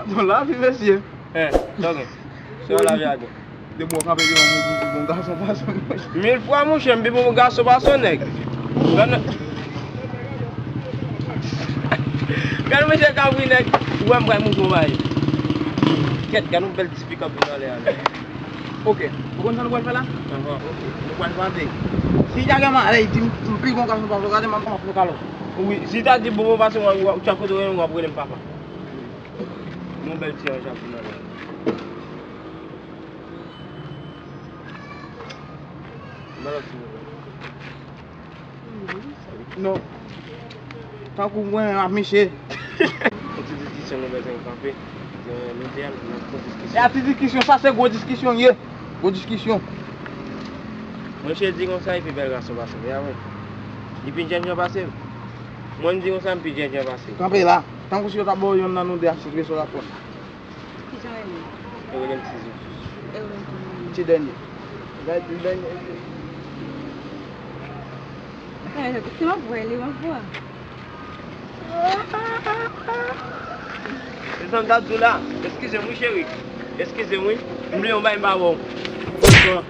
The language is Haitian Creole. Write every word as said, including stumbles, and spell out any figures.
Bon, lavi, mesye. Hein, sa gen. Se yon lavi a gen. Depi w kanpe devan mwen, ou pi bon gason pase m. Mil fwa, monchè, m pi bon gason pase w, nèg. Gad, gad mesye k ap ri, nèg. Ou wè m pral montre w bagay. Kèt, gad yon bèl ti pikòp vin anlè a, nèg. Ok. Ou konn sa nou pral fè la? Ahan. Ok. Nou pral pase. Si Jaguar malè, li di m pi bon gason pase w, gade m ap fè w kalòt. Wi, si ta di bon, bon, pase w, w ap, w ap, kote w ye, w ap rele m papa. Yon bèl ti anj ap vin anlè. Ban lòt ti nouvèl. Non. Tankou mwen ap misye. Yon ti diskisyon nou bezwen kanpe. Gen nou te al nan gwo diskisyon. E a ti diskisyon, sa se gwo diskisyon ye. Gwo diskisyon. Mwen che di konsa, li pi bèl gason pase m, ya wi. Li pi djènjan pase m. Mwen m di konsa, m pi djènjan pase l. Kanpe la. Tankou si yo ta ba w yonn nan nou de a, se tresò l ap pran. Kijan w rele? Yo rele m Ti Zouti. E ou menm kòman w rele? Ti Dènye. Dènye, Dènye. Sa, se m ap wè li, m ap wè. Se sa m t ap di w la. Eskize m wi, cheri. Eskize m wi. M bliye yon bagay m pa ba w. Bonswa.